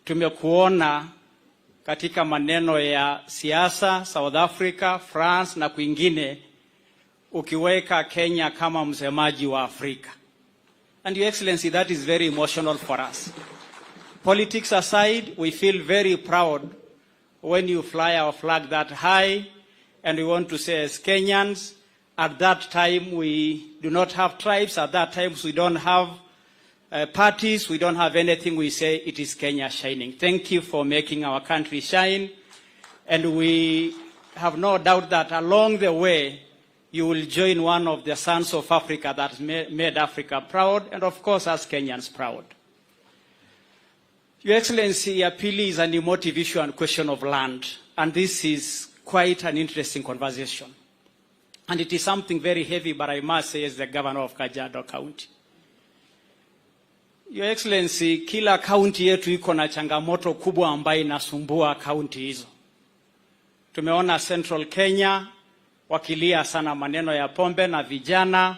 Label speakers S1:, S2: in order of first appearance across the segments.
S1: Tumekuona katika maneno ya siasa South Africa, France na kwingine, ukiweka Kenya kama msemaji wa Afrika. And, Your Excellency, that is very emotional for us. Politics aside, we feel very proud when you fly our flag that high, and we want to say, as Kenyans, at that time we do not have tribes, at that time we don't have parties, we don't have anything. We say it is Kenya shining. Thank you for making our country shine, and we have no doubt that along the way you will join one of the sons of Africa that made Africa proud, and of course us Kenyans proud. Your Excellency, ya pili is an emotive issue and question of land, and this is quite an interesting conversation. And it is something very heavy, but I must say, as the governor of Kajiado County. Your Excellency, kila kaunti yetu iko na changamoto kubwa ambayo inasumbua kaunti hizo. Tumeona Central Kenya wakilia sana maneno ya pombe na vijana,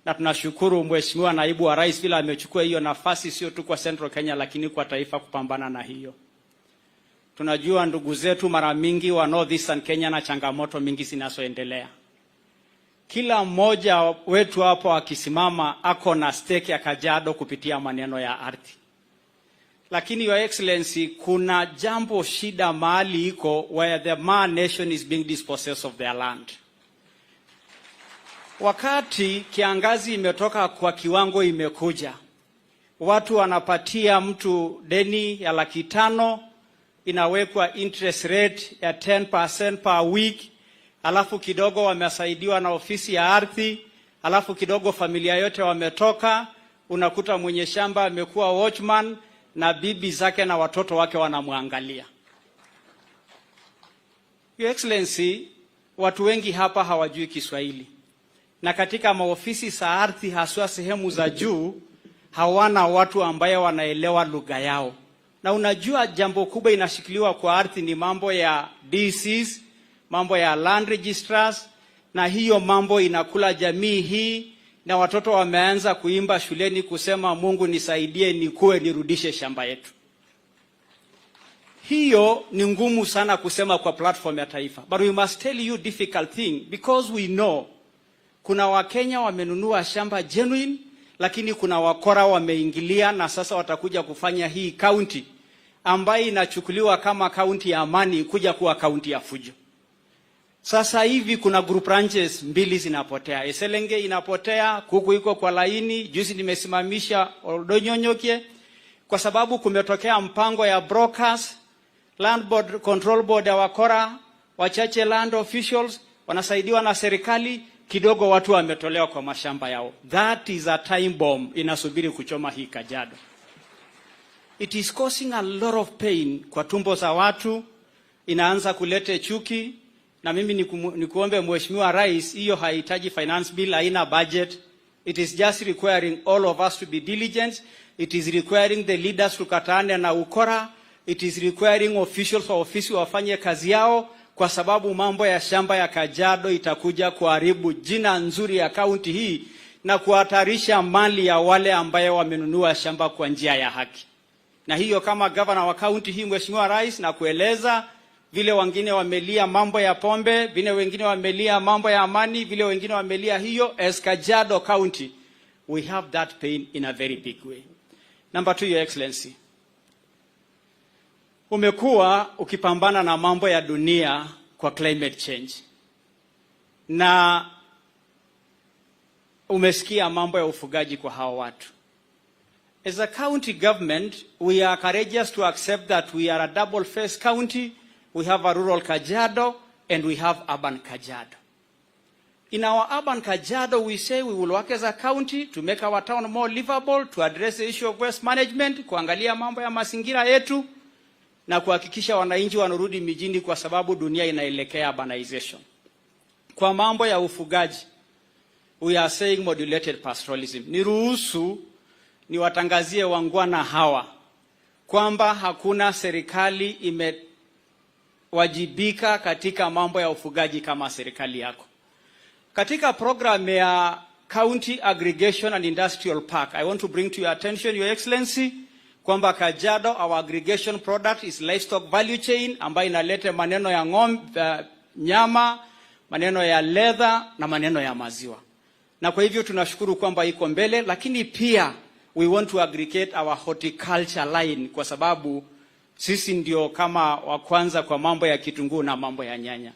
S1: na tunashukuru Mheshimiwa Naibu wa Rais vile amechukua hiyo nafasi, sio tu kwa Central Kenya, lakini kwa taifa kupambana na hiyo. Tunajua ndugu zetu mara mingi wa North Eastern Kenya na changamoto mingi zinazoendelea. Kila mmoja wetu hapo akisimama ako na stake ya Kajiado kupitia maneno ya ardhi. Lakini, Your Excellency, kuna jambo shida mahali iko where the Maa nation is being dispossessed of their land. Wakati kiangazi imetoka kwa kiwango imekuja, watu wanapatia mtu deni ya 500,000, inawekwa interest rate ya 10% per week, alafu kidogo wamesaidiwa na ofisi ya ardhi, alafu kidogo familia yote wametoka, unakuta mwenye shamba amekuwa watchman na bibi zake na watoto wake wanamwangalia. Your Excellency, watu wengi hapa hawajui Kiswahili, na katika maofisi za ardhi, haswa sehemu za juu, hawana watu ambaye wanaelewa lugha yao. Na unajua jambo kubwa inashikiliwa kwa ardhi ni mambo ya DCs, mambo ya land registrars, na hiyo mambo inakula jamii hii, na watoto wameanza kuimba shuleni kusema, "Mungu nisaidie, nikue nirudishe shamba yetu." Hiyo ni ngumu sana kusema kwa platform ya taifa, but we must tell you difficult thing because we know kuna Wakenya wamenunua shamba genuine, lakini kuna wakora wameingilia na sasa watakuja kufanya hii county ambayo inachukuliwa kama kaunti ya amani kuja kuwa kaunti ya fujo. Sasa hivi kuna group ranches mbili zinapotea. Eselenge inapotea, kuku iko kwa laini, juzi nimesimamisha Oldonyonyokie kwa sababu kumetokea mpango ya brokers, Land Board, Control Board ya wakora, wachache land officials wanasaidiwa na serikali kidogo, watu wametolewa kwa mashamba yao. That is a time bomb inasubiri kuchoma hii Kajiado. It is causing a lot of pain kwa tumbo za watu, inaanza kuleta chuki. Na mimi nikuombe, Mheshimiwa Rais, hiyo haihitaji finance bill, haina budget. It is just requiring all of us to be diligent. It is requiring the leaders tukatane na ukora. It is requiring officials wa ofisi wafanye kazi yao, kwa sababu mambo ya shamba ya Kajiado itakuja kuharibu jina nzuri ya kaunti hii na kuhatarisha mali ya wale ambaye wamenunua shamba kwa njia ya haki. Na hiyo kama gavana wa kaunti hii, Mheshimiwa Rais, na kueleza vile wengine wamelia mambo ya pombe, vile wengine wamelia mambo ya amani, vile wengine wamelia hiyo, as Kajiado County we have that pain in a very big way. Number two, Your Excellency, umekuwa ukipambana na mambo ya dunia kwa climate change na umesikia mambo ya ufugaji kwa hawa watu. As a county government, we are courageous to accept that we are a double-faced county. We have a rural Kajiado and we have urban Kajiado. In our urban Kajiado, we say we will work as a county to make our town more livable, to address the issue of waste management, kuangalia mambo ya mazingira yetu na kuhakikisha wananchi wanarudi mijini kwa sababu dunia inaelekea urbanization. Kwa mambo ya ufugaji, we are saying modulated pastoralism. Niruhusu niwatangazie waungwana hawa kwamba hakuna serikali imewajibika katika mambo ya ufugaji kama serikali yako. Katika program ya County Aggregation and Industrial Park, I want to bring to your attention, Your Excellency, kwamba Kajiado, our aggregation product is livestock value chain ambayo inaleta maneno ya ng'ombe, nyama, maneno ya leather na maneno ya maziwa. Na kwa hivyo tunashukuru kwamba iko mbele, lakini pia we want to aggregate our horticulture line kwa sababu sisi ndio kama wa kwanza kwa mambo ya kitunguu na mambo ya nyanya.